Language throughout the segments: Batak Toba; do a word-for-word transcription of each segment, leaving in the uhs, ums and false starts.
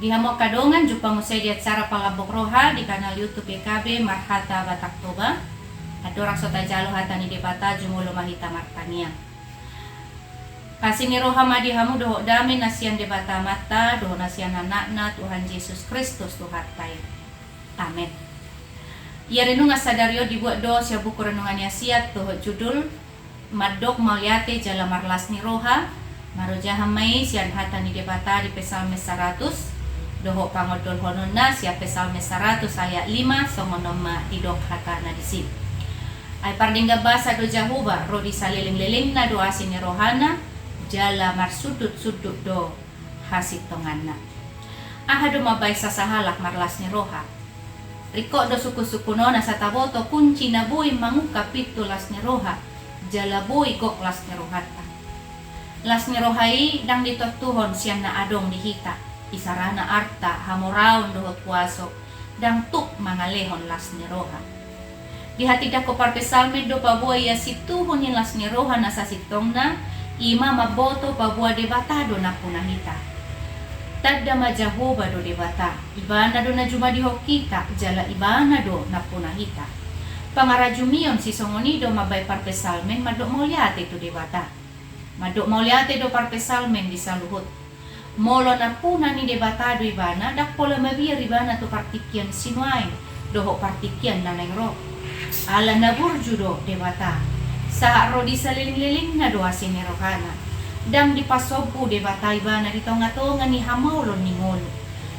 Di hamu angka dongan, jumpa muse di acara Palambok Roha di kanal YouTube Y K B Marhata Batak Toba. Andorang so tajalo hata ni Debata, jumolo ma hita martangiang. Asi ni roha ma di hamu dohot dame na sian Debata Amanta dohot na sian Anakna Tuhan Jesus Kristus Tuhanta i. Amen. Ia renungan sadari on dibuat do sian buku renungan ni Asiat dohot judul Mandok Mauliate jala Marlas ni Roha. Marojahan ma i sian hata ni Debata di Psalmen saratus, dohot pangondolhononna sian Psalmen saratus ayat lima, songon on ma didok hatana disi. Ai pardenggan basa do Jahowa, ro di salelenglelengna do asi ni rohana, jala marsundutsundut do hasintonganna. Aha do mambahen sasahalak marlas ni roha? Ringkot do sungkunsungkun on asa taboto kunci na boi mangungkap pintu las ni roha, jala boi gok las ni rohanta. Las ni roha i ndang ditontuhon sian na adong di hita, isarana arta, hamoraon dohot huaso, ndang tuk mangalehon las ni roha. Dihatindangkon parpsalmen do paboa ia situhu ni las ni roha na sasintongna, i ma mamboto paboa Debata do nampuna hita. Tanda ma Jahowa do Debata, Ibana do na jumadihon hita, jala Ibana do nampuna hita. Pangarajumion sisongon i do mambahen parpsalmen mandok mauliate tu Debata. Mandok mauliate do parpsalmen di saluhut. Molo nampuna ni Debata do ibana, ndang pola mabiar ibana tu partingkian sinuaeng dohot partingkian na naeng ro. Ala na burju do Debata, sahat ro di salelenglelengna do asi ni rohana. Ndang dipasombu Debata ibana di tongatonga ni hamaolon ni ngolu.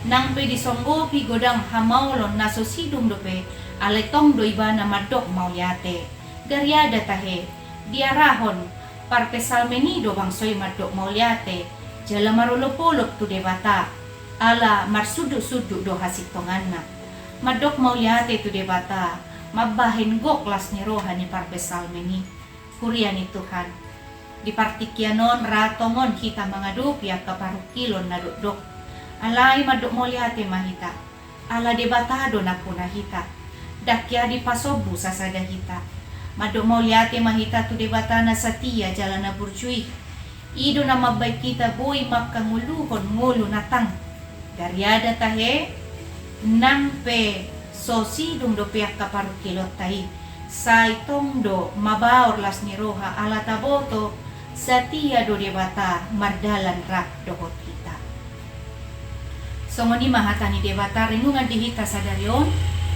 Nang pe disonggopi godang hamaolon na so sidung dope, alai tong do ibana mandok mauliate. Gariada tahe, diarahon parpsalmen i do bangso i mandok mauliate, jala marolopolop tu Debata, ala marsundutsundut do hasintonganna. Mandok mauliate tu Debata, mambahen gok las ni roha ni parpsalmen i. Huria ni Tuhan, di partingkian on ra tongon hita mangadopi angka parungkilon na dokdok. Alai mandok mauliate ma hita. Ala Debata do nampuna hita. Ndang ia dipasombu sasada hita. Mandok mauliate ma hita tu Debata na satia jala na burju i. I do na mambahen hita boi mangkangoluhon ngolu na tang. Gariada tahe, nang pe so sidung dope angka parungkilonta i, sai tong do mabaor las ni roha ala taboto satia do Debata mardalan rap dohot hita. Songon i ma hata ni Debata renungan di hita sadari on.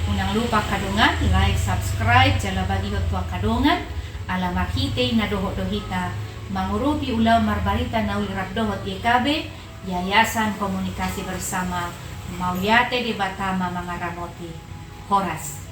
Unang lupa angka dongan, like, subscribe, jala bagihon tu angka dongan, ala marhite i na dohot do hita mangurupi ulaon marbarita na uli rap dohot Y K B, Yayasan Komunikasi Bersama. Mauliate, Debata ma mangaramoti. Horas.